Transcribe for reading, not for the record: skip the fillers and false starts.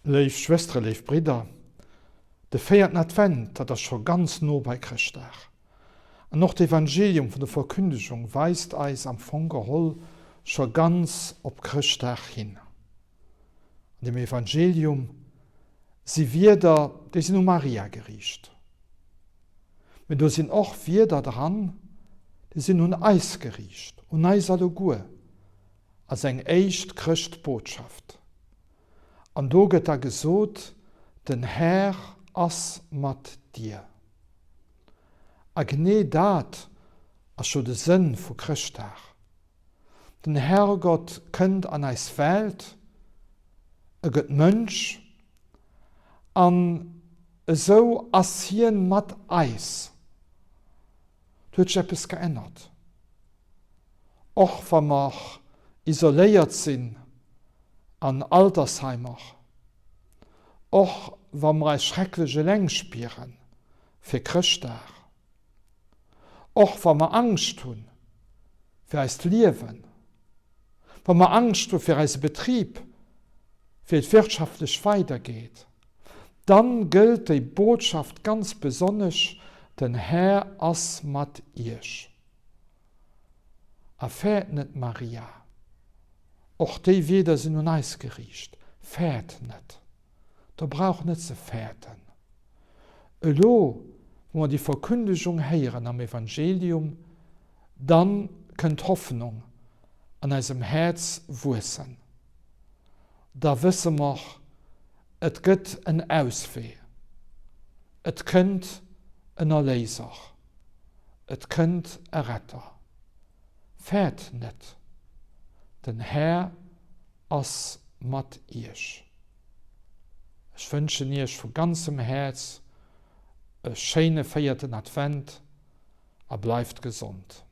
Léif Schwëstere, léif Bridder, de véierten Advent, dat ass scho ganz no bei Chrëschtdag. An och d'Evangelium vun der Verkündegung weist eis am Fong geholl scho ganz op Chrëschtdag hin. An dem Evangelium si Wierder, déi sinn u Maria geriicht. Mee do sinn och Wierder dran, déi sinn un eis geriicht, un eis alleguer, als eng éischt Chrëschtbotschaft. An do gëtt da gesot, Den Här ass mat dir. A genee dat ass jo de Sënn vu Chrëschtdag. Den Herrgott kënnt an eis Welt, e gëtt Mënsch an esou ass hien mat eis. Do huet sech eppes geännert. Och wa mer isoléiert sinn an Altersheimer, och wa mer eis schrecklech eleng spiere fir Chrëschtdag, och wa mer Angscht hu fir eist Liewen, wa mer Angscht hu fir eise Betrib, wéi et wirtschaftlech weidergeet, Dann gëllt déi Botschaft ganz besonnesch, Den Här ass mat iech. A fäert net, Maria. Och déi Wierder sinn un eis geriicht, Fäert net. Der braucht net ze fäerten. Elo, wou mer déi Verkündegung héieren am Evangelium, dann kënnt Hoffnung an eisem Häerz wuessen. Da wësse mer, Et gëtt en Auswee. Et kënnt en Erléiser. Et kënnt e Retter. Fäert net, den Här ass mat iech. Ech wënschen iech vu ganzem Häerz e schéine véierten Advent a bleift gesond.